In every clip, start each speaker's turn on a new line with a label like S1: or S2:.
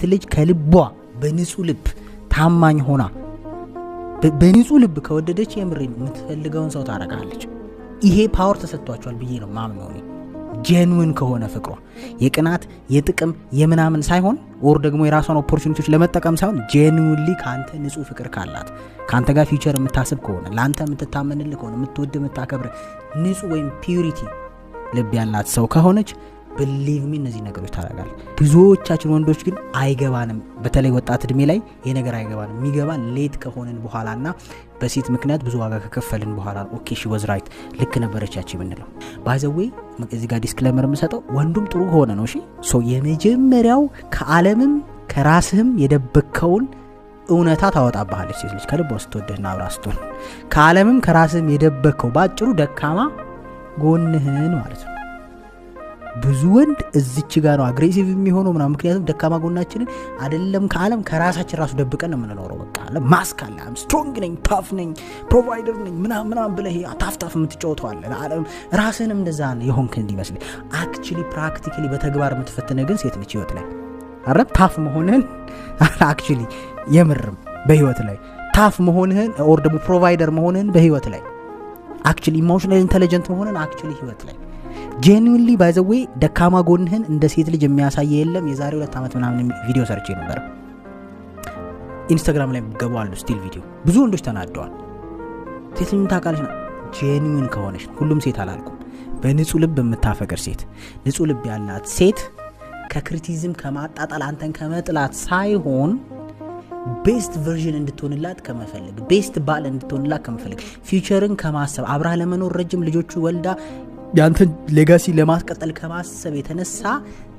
S1: ልጅ ከልቧ በንጹህ ልብ ታማኝ ሆና በንጹህ ልብ ከወደደች የምሬን የምትፈልገውን ሰው ታረጋለች። ይሄ power ተሰጥቷቸዋል ብዬ ነው ማምነው እኔ። Genuine ከሆነ ፍቅሯ የቅናት፣ የጥቅም፣ የምናምን ሳይሆን or ደግሞ የራሷን opportunity ዎች ለመጠቀም ሳይሆን genuinely ከአንተ ንጹህ ፍቅር ካላት፣ ከአንተ ጋር future የምታስብ ከሆነ፣ ለአንተ የምትታመንልህ ከሆነ፣ የምትወድ፣ የምታከብር፣ ንጹህ ወይም purity ልብ ያላት ሰው ከሆነች believe me እነዚህ ነገሮች ታደርጋለች። ብዙዎቻችን ወንዶች ግን አይገባንም። በተለይ ወጣት እድሜ ላይ ይሄ ነገር አይገባንም። የሚገባን late ከሆንን በኋላ ና በሴት ምክንያት ብዙ ዋጋ ከከፈልን በኋላ okay, she was right፣ ልክ ነበረች ያቺ የምንለው። By the way እዚህ ጋር disclaimer የምሰጠው ወንዱም ጥሩ ከሆነ ነው። እሺ፣ so የመጀመሪያው ከዓለምም ከራስህም የደበቅከውን እውነታ ታወጣብሃለች ሴት ልጅ ከልቧ ስትወድህና አብራ ስትሆን። ከዓለምም ከራስህም የደበቅከው፣ በአጭሩ ደካማ ጎንህን ማለት ነው። ብዙ ወንድ እዚች ጋር ነው aggressive የሚሆነው ምናምን። ምክንያቱም ደካማ ጎናችንን አይደለም ከዓለም ከራሳችን ራሱ ደብቀን ነው የምንኖረው። በቃ ማስክ አለ፣ strong ነኝ፣ tough ነኝ፣ provider ነኝ ምናምን ምናምን ብለህ tough tough የምትጫወተው አለ። ለዓለም ራስህንም እንደዛ የሆንክ እንዲመስል actually practically በተግባር የምትፈትንህ ግን ሴት ነች ህይወት ላይ አረብ tough መሆንህን፣ actually የምርም በህይወት ላይ tough መሆንህን or ደግሞ provider መሆንህን፣ በህይወት ላይ actually emotional intelligent መሆንህን፣ actually ህይወት ላይ genuinely by the way ደካማ ጎንህን እንደ ሴት ልጅ የሚያሳይ የለም። የዛሬ 2 ዓመት ምናምን ቪዲዮ ሰርቼ ነበር። ኢንስታግራም ላይ ገቡ አሉ still ቪዲዮ፣ ብዙ ወንዶች ተናደዋል። ሴት ልጅ ታውቃለች ነው genuine ከሆነች፣ ሁሉም ሴት አላልኩም። በንጹህ ልብ የምታፈቅር ሴት፣ ንጹህ ልብ ያላት ሴት ከ criticism፣ ከማጣጣል፣ አንተን ከመጥላት ሳይሆን best version እንድትሆንላት ከመፈለግ፣ best ባል እንድትሆንላት ከመፈለግ፣ future ን ከማሰብ፣ አብራህ ለመኖር፣ ረጅም ልጆቹ ወልዳ ያንተን legacy ለማስቀጠል ከማሰብ የተነሳ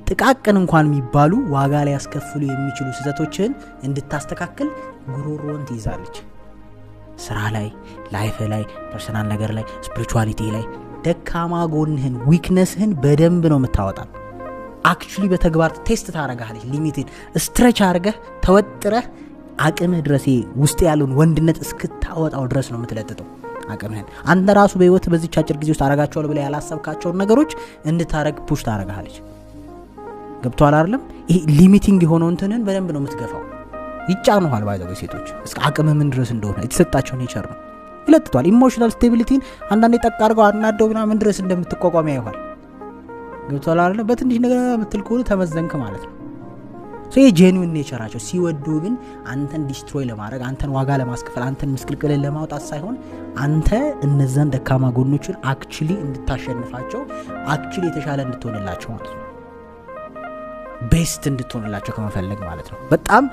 S1: ጥቃቅን እንኳን የሚባሉ ዋጋ ሊያስከፍሉ የሚችሉ ስህተቶችህን እንድታስተካክል ጉሮሮን ትይዛለች። ስራ ላይ፣ life ላይ፣ personal ነገር ላይ፣ spirituality ላይ ደካማ ጎንህን weakness ህን በደንብ ነው የምታወጣው። Actually በተግባር test ታረጋለች። Limit ን stretch አርገህ ተወጥረህ አቅምህ ድረስ ውስጥ ያለውን ወንድነት እስክታወጣው ድረስ ነው የምትለጥጠው አቅምህን። አንተ ራሱ በህይወት በዚች አጭር ጊዜ ውስጥ አረጋቸዋለሁ ብለህ ያላሰብካቸውን ነገሮች እንድታረግ push ታረጋለች። ገብቶሃል አይደለም? ይሄ limiting የሆነው እንትንህን በደንብ ነው የምትገፋው። ይጫኑሃል። By the way ሴቶች እስከ አቅምህ ምን ድረስ እንደሆነ የተሰጣቸው nature ነው፣ ይለጥጧል። Emotional stability ን አንዳንዴ ጠቅ አድርገው አናደው ምናምን ድረስ እንደምትቋቋም ያይኋል። ገብቶሃል አይደለም? በትንሽ ነገር የምትል ከሆነ ተመዘንክ ማለት ነው። ይሄ genuine nature ኣቸው። ሲወዱ ግን አንተን destroy ለማድረግ፣ አንተን ዋጋ ለማስከፈል፣ አንተን ምስቅልቅልን ለማውጣት ሳይሆን አንተ እነዛን ደካማ ጎኖችን actually እንድታሸንፋቸው፣ actually የተሻለ እንድትሆንላቸው ማለት ነው። Best እንድትሆንላቸው ከመፈለግ ማለት ነው። በጣም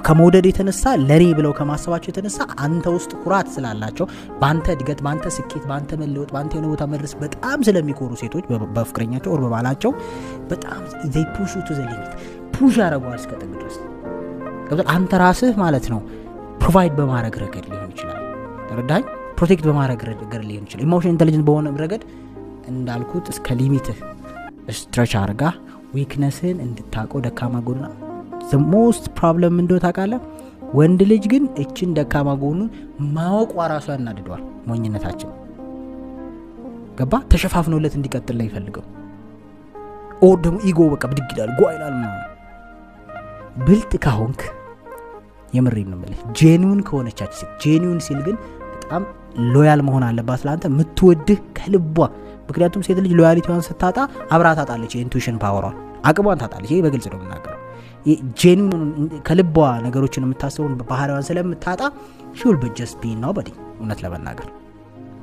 S1: ከመውደድ የተነሳ፣ ለኔ ብለው ከማሰባቸው የተነሳ፣ አንተ ውስጥ ኩራት ስላላቸው፣ በአንተ እድገት፣ በአንተ ስኬት፣ በአንተ መለወጥ፣ በአንተ የሆነ ቦታ መድረስ በጣም ስለሚኮሩ ሴቶች በፍቅረኛቸው or በባላቸው በጣም they push to the limit፣ push ያደርገዋል እስከ ጥግ ድረስ። ገብቶሃል? አንተ ራስህ ማለት ነው provide በማድረግ ረገድ ሊሆን ይችላል። ተረዳኝ? Protect በማድረግ ረገድ ሊሆን ይችላል። Emotion intelligent በሆነ ረገድ እንዳልኩት እስከ limit ህ stretch አርጋ weakness ህን እንድታውቀው ደካማ ጎኑን። Most problem እንደሆነ ታውቃለህ። ወንድ ልጅ ግን እችን ደካማ ጎኑን ማወቋ ራሱ ያናድደዋል። ሞኝነታችን ገባ፣ ተሸፋፍኖለት እንዲቀጥል ላይ ይፈልገው or ደግሞ ego በቃ ብድግ ይላል፣ ጓ ይላል ምናምን። ብልጥ ካሆንክ፣ የምሬን ነው የምልህ፣ genuine ከሆነቻች ሴት፣ genuine ሲል ግን በጣም loyal መሆን አለባት ለአንተ፣ የምትወድህ ከልቧ። ምክንያቱም ሴት ልጅ loyalty ዋን ስታጣ አብራ ታጣለች፣ የ intuition power ዋን፣ አቅሟን ታጣለች። ይሄ በግልጽ ነው የምናገረው። Genuine ከልቧ ነገሮችን የምታስበውን ባህሪዋን ስለምታጣ she'll just be nobody። እውነት ለመናገር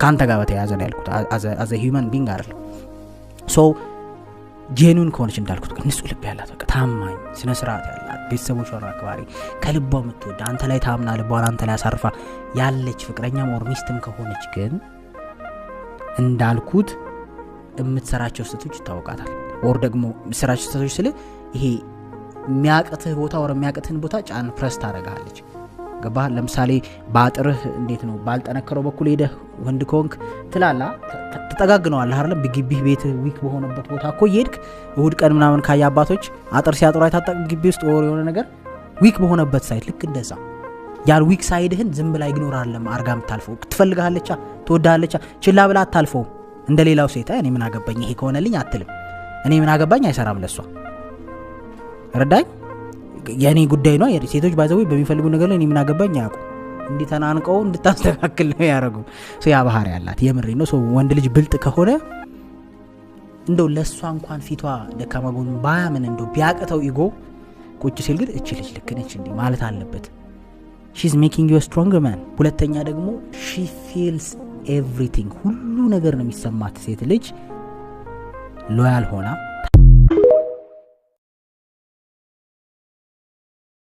S1: ከአንተ ጋር በተያያዘ ነው ያልኩት፣ as a human being አይደለም። So genuine ከሆነች እንዳልኩት ንጹህ ልብ ያላት፣ በቃ ታማኝ፣ ስነ ስርዓት ያላት፣ ቤተሰቦቿን አክባሪ፣ ከልቧ የምትወድ፣ አንተ ላይ ታምና ልቧን አንተ ላይ አሳርፋ ያለች ፍቅረኛ or ሚስትም ከሆነች ግን እንዳልኩት የምትሰራቸው ስህተቶች ይታወቃታል። Or ደግሞ የምትሰራቸው ስህተቶች ስል ይሄ የሚያቅትህ ቦታ or የሚያቅትህን ቦታ ጫን ፕረስ ታደርግሃለች። ገባህ? ለምሳሌ በአጥርህ እንዴት ነው ባልጠነከረው በኩል ሄደህ ወንድ ከሆንክ ትላላ ትጠጋግነዋለህ አይደለም? ግቢህ ቤትህ weak በሆነበት ቦታ እኮ እየሄድክ እሁድ ቀን ምናምን ካየ አባቶች አጥር ሲያጥሩ አይታጠቅም ግቢ ውስጥ or የሆነ ነገር weak በሆነበት side፣ ልክ እንደዛ ያን weak side ህን ዝም ብላ ignore አለም አርጋ የምታልፈው። ትፈልግሃለቻ፣ ትወድሃለቻ፣ ችላ ብላ አታልፈውም። እንደ ሌላው ሴት እኔ ምን አገባኝ ይሄ ከሆነልኝ አትልም። እኔ ምን አገባኝ አይሰራም ለሷ። ረዳኝ? የእኔ ጉዳይ ነው። ሴቶች by the way በሚፈልጉ ነገር ላይ እኔ ምን አገባኝ አያውቁ። እንዲህ ተናንቀው እንድታስተካክል ነው ያደረጉ። ያ ባህሪ ያላት የምሬ ነው። ወንድ ልጅ ብልጥ ከሆነ እንደው ለእሷ እንኳን ፊቷ ደካማ ጎኑ ባያምን፣ እንደው ቢያቅተው ego ቁጭ ሲል ግን እች ልጅ ልክ ነች እንዲህ ማለት አለበት። She's making you stronger man። ሁለተኛ ደግሞ she feels everything፣ ሁሉ ነገር ነው የሚሰማት። ሴት ልጅ loyal ሆና